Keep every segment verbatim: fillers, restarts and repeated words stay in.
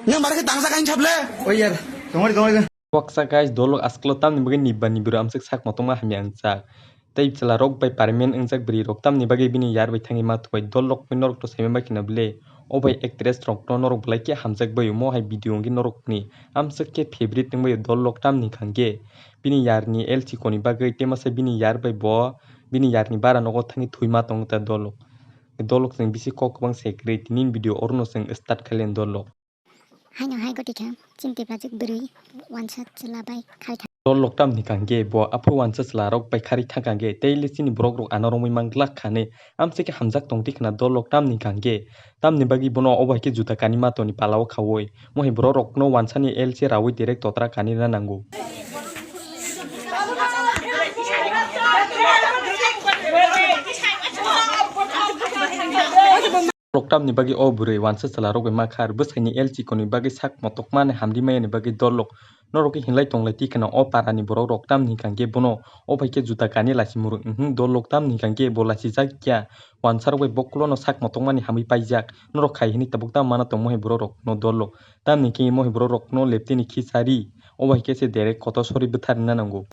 Yang bara khe tangsa kain chaple. Oi yar, tongori tongori. Waksa guys, dolok asklo tamni bagwi nibba nibiro amswk sak motongma hamya wngjak. Tei chwla rok bai parmen wngjak bwrwi rok tamni bagwi bini yar bai thangwi ma thubai dolok bai norok to saiman bai khna bwle. O bai actress rok no norok belai khe hamjak bai omo hai video wngwi norok ni amswk khe favorite wngbai dolok tamni hwnkhe bini yar ni el chikoni bagwi tei masa bini yar bai bo bini yar ni bara nogo thangwi thwima tongo ta dolok. Dolok chwng bisi kok kwbang se kwrwi tini video oro no chwng start khaile dolok. Haino hai goti kha, chini Tiprajwk bwrwi wansa chwla bai kharwi thang. Dolok tamni hwnkhe bo aphuru wansa chwla rok bai kharwi thang kha hwnkhe tei le chini borok rok ano romwi mang glak kha hinwi amswk khe hamjak tong twi khna dolok tamni hwnkhe tamni bagwi bono obo hai khe juta kanwi ma toni pala o khaui mohai borok rok no wansa ni el se raui direct totra kanwi rwna nango. Loktam ni bagwi o bwrwi wansa chwla rok bai ma kha, bwsai ni el chikon ni bagwi sak motokma ni hamri maya ni bagwi dol lok norok khe hinlai tonglai twi kheno o para ni borok rok tamni hwnkha khe bono o bai khe juta kani lachimung rwng, mhm, dol loktam ni hwnkha khe bo lachijak ya wansa rok bai bokolo no sak motokma ni hamwi paijak norok khai hinwi tabuk tamo mana tongmo hai borok rok no dol lok tamni hwnkhe mo hai borok rok no leptini khichari o bai khe se direct kotor sori bwtharna nango.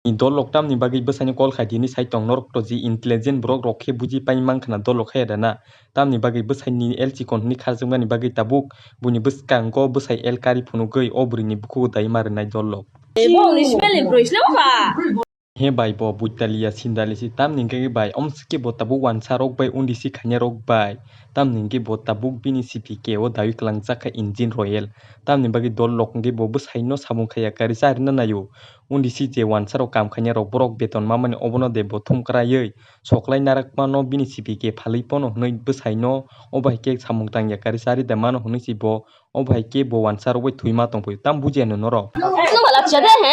Ni dol lok tamni bagwi bwsaino call khai di hinwi sai tong norok to je intelligent borok rok khe buji pai mankha na dol lok hai da na tamni bagwi bwsaini el chikon hinwi kharjakmani bagwi tabuk buini bwskango bwsai el kari phunugwi o bwrwini bukhugo dai ma rwnai dol lok. Bo ni smell ni bwrwi sle ba. He bai bo buitaliya sindali si tamni hwnkhe bai omsike bo tabuk wansa rok bai undi si khaina rok bai tamni hwnkhe bo tabuk bini C P K o dawi kwlangjak kha engine royal tamni bagwi dol lok hwnkhe bo bwsaino samung khaiya kari charina naio. Undi si je wansa rok kam khainai rok borok beton mamani obono de bo thum kwraiwi soklai narakmano bini C P K phalwi pono hwnwi bwsaino obo hai khe samung tangya kari chari de mano hwnwi si bo obo hai khe bo wansa rok bai thwima tongphio tam bujiya no norok. Nung ba lachiya de he?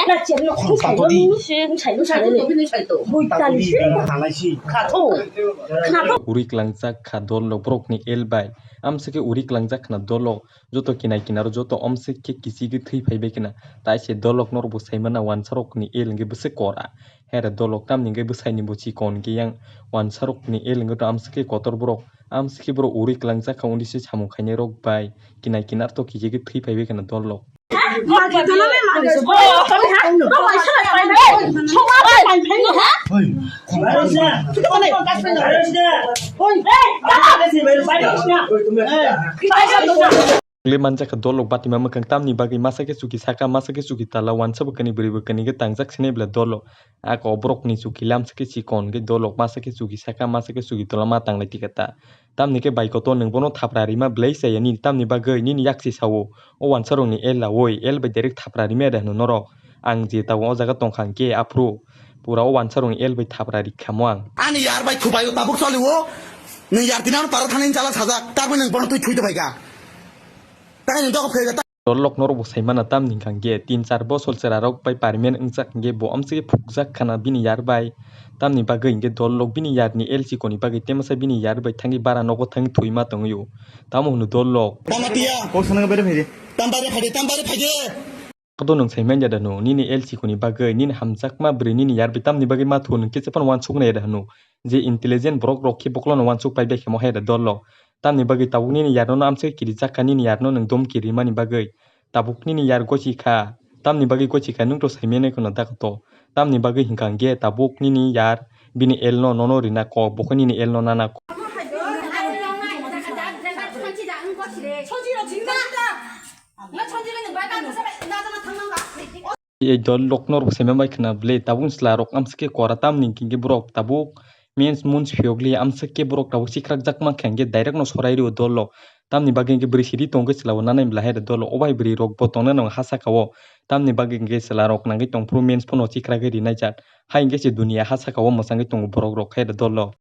Uri kwlangjak kha dol lok borokni el bai amsike uri kwlangjak khna dol lok joto kinai kinaro joto omsike kichigwi thwi phaibai khna. Tai se dolok norok bo saimana wansa rokni el hwnkhe bwswk kora. Here dolok tamni hwnkhe bwsaini bo chikon hwnkhe yang wansa rokni el hwnkhe to amsike kotor borok. Amsike borok uri kwlangjak kha undi se samung khainai rok bai kinai kinar to kichigwi thwi phaibai khna dolok. Ule manjak kha dolok batima mwkhang tamni bagwi masa khe chuki saka masa khe chuki tala wansa bwkani bwrwi bwkani khe tangjak sinai bwla dolok. Ako borokni chuki lamsa khe chikon khe dolok masa khe chuki saka masa khe chuki tola ma tanglai tikha ta. Tamni khe bai kotor nwng bono thapra rima belai chaya nini tamni bagwi nini yaksi sao o wansa rokni el laui el bai direct thapra rima da hwno norok. Ang je tabuk o jaga tongkha hwnkhe aphuru pura o wansa rokni el bai thapra rikha mo ang. Ani yar bai thubai o tabuk choli o nwng yar tini ano paro thani chala sajak tabuk nwng bono twi thwi twi bai kha. Takai nwng dogo phai kha. Dolok norok bo saimana tamni hwnkha hwnkhe tin char bosor chwra rok bai parimen wngjak hwnkhe bo amsike phukjak khana bini yar bai tamni bagwi hwnkhe dolok bini yar ni el chikoni bagwi temasa bini yar bai thangwi bara nogo thangwi thwima tongwi o tamo hwnwi dolok. Tamo tiya. Kok sana bere phaidi. Tambare phaidi tambare phaidi. Koto nwng saimanya da no nini el chikoni bagwi nini hamjakma bwrwi nini yar bai tamni bagwi ma thu nwng kisa phano wansuk nai da hwno je intelligent borok rok khe bokolono wansuk pai bai khe mo hai da dolok. Tamni bagwi tabuk nini yarno no amswk kirijak kha, nini yarno nwng domki rimani bagwi. Tabuk nini yar gochi kha. Tamni bagwi gochi kha, nwng to saimanya nai khwna da koto. Tamni bagwi hwnkha hwnkhe tabuk nini yar bini elno nono rina kok, bo khe nini elno nana kok. Ei dol lok norok saimanya bai khwna bwle tabuk chwla rok amswk khe kora tamni hwnkhe borok tabuk mens muns phiyokli amswk khe borok tabuk sikrak jak mankha hwnkhe direct no sorai rio dol lok tamni bagwi hwnkhe bwrwi sidi tongkhe chwla bo nanai bwla hai da dol lok obo hai bwrwi rok bo tongna nang ha saka o tamni bagwi hwnkhe chwla rok nangwi tongphuru mens phano sikrak rinai jak hai hwnkhe se duniya ha saka o mwchangwi tongo borok rok hai da dol lok.